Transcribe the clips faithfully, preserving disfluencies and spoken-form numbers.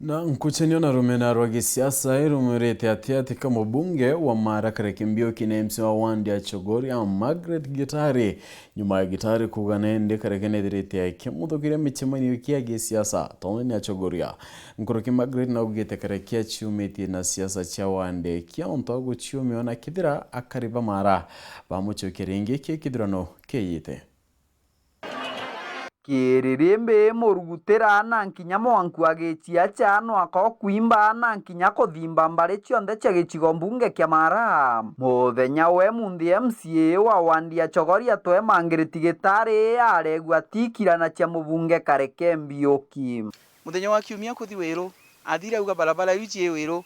Na nkuchenio na rumena rwa gisiasa irumirite ati ati ka mubunge wa Mara Kareke Mbiuki na M C A wa wandi ya Chogoria, Margaret Gitari, nyuma ya Gitari kuuga nende Kareke nethirite akimuthukiria michemanio kia gisiasa tondu ni Achogoria. Nkuruki Margaret naugite Kareke aciumitie na siasa cia wandi kia untu wa guciumia ona kethira akari ba Mara bamuchukia ringi ki kithurano kiyite. Kiririmbi, murugutira na nkinya mwanku agiciacha no akokwimba na nkinya kuthimba mbari cionthe cia gicigo mbunge kia Mara. Muthenya we munthi M C A wa wandi ya Chogoria Twe Margaret Gitari aregua tikirana cia mubunge Kareke Mbiuki. Muthenya wa kiumia kuthi Wiru, athire auga barabara iu cii Wiru,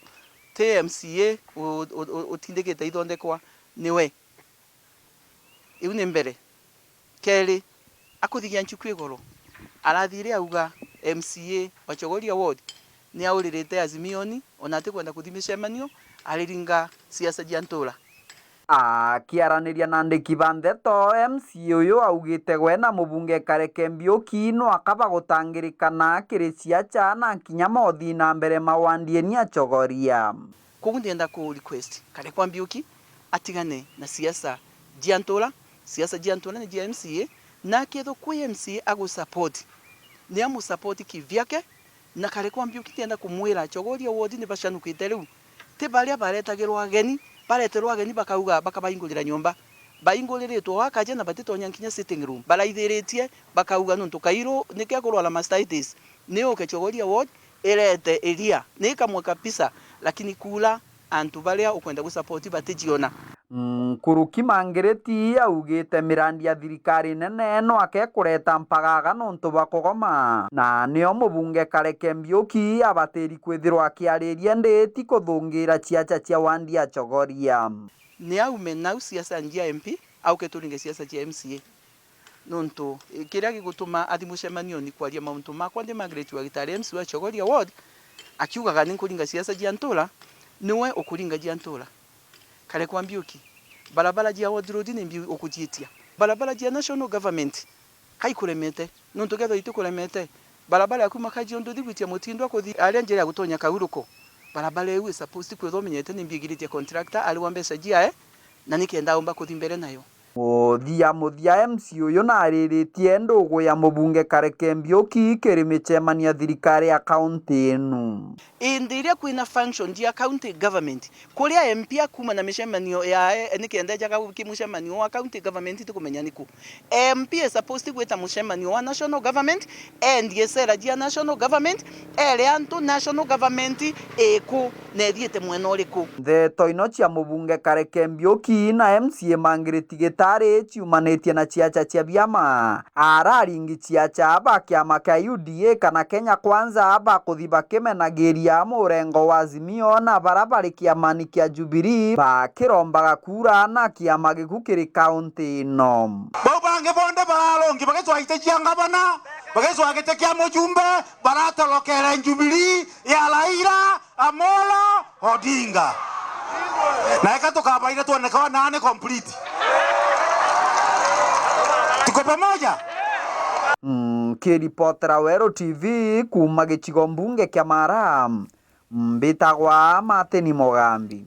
ti M C A u-, u-, u-, utindikite ithondekwa, niwe. Iu ni mbere. Keri, akuthigia nchuku igoro, arathire auga M C A wa Chogoria Ward ni auririte Azimioni, ona atikwenda kuthi micemanio, ariringa siasa cia ntura. Akiaraniria na andiki ba ndeto, M C A uyu augite gwe na mubunge Kareke Mbiuki no akaba gutangirikana kiri ciacha na nkinya mothi na mbere mawandieni Achogoria. Koguo ndienda ku request Kareke Mbiuki atigane na siasa cia ntura. Siasa cia ntura ni cia M C A, na akethirwa kwi M C A agu support, ni amu support kivyake. Na Kareke Mbiuki ndienda kumwira, Chogoria Ward ni bacanukite riu. Ti baria baretagirwa ageni, bareterwa ageni bakauga, bakabaingurira nyomba. Bainguriritwe o akaja na batitonya nkinya sitting room. Baraithiritie, bakauga nontu kairu niki akurwara mastitis, ni uke Chogoria Ward irete iria. Ni kamwe kabisa, lakini kula antu baria ukwenda gu support batijiona. Nkuruki Margaret augite mirandi ya thirikari nene no ake kureta mpagaga nontu bwa kugoma, na nio mubunge Kareke Mbiuki abatiri kwithirwa akiariria ndi ti kuthungira ciacha cia wandi ya Chogoria. Ni aume nau siasa cia M P, auke turinge siasa cia M C A. Nontu, eh, kiria gigutuma athi mucemanioni kwaria mauntu makwa ndi Margaret wa Gitari, M C A wa Chogoria Ward, akiugaga ni nkuringa siasa cia ntura, niwe ukuringa cia ntura. Kareke Mbiuki, barabara cia Ward Road ni mbi ukujitia. Barabara cia National Government, ka ikuremete? Nontu kethirwa itikuremete, barabara ya kuma Kajiado nduthi gwitia Mutindwa kuthi aria njira ya gutonya Kauruko, barabara iu i supposed kwithwa umenyete ni mbi igiritie contractor ari wa mbeca ciae, na nikenda aumba kuthi mbere nayo. Muthia muthia, M C A uyu naariritie ndugu ya mubunge Kareke Mbiuki kiri micemanio ya thirikari ya kaunti inu. Indi iria kwina function cia county government, kuria M P akuma na micemanio yae nikenda ejaga ki mucemanio wa county government, tikumenya niku. M P is supposed gwita mucemanio wa national government, endie sera cia national government, ere antu national government iku na ithiite mwena uriku. Ndeto ino cia mubunge Kareke Mbiuki na M C A Margaret Gitari ciumanitie na ciacha cia biama. Araringi ciacha ba kiama kia U D A kana Kenya Kwanza bakuthi bakimenagiria murengo wa Azimio na bara bari kiamani kia Jubilee bakirombaga kura na kiama giku kiri kaunti ino. Bau bangi bonthe bararungi bagicwa giti cia ngavana, bagicwa giti kia mujumbe, baratorokere Jubilee ya Raila Amolo Odinga. Na eka tukabaire twone kana ni complete. Tuko pamoja? Mm, kiripotera Weru T V kuuma gicigo mbunge kia Mara, mbitagwa Martin Mugambi.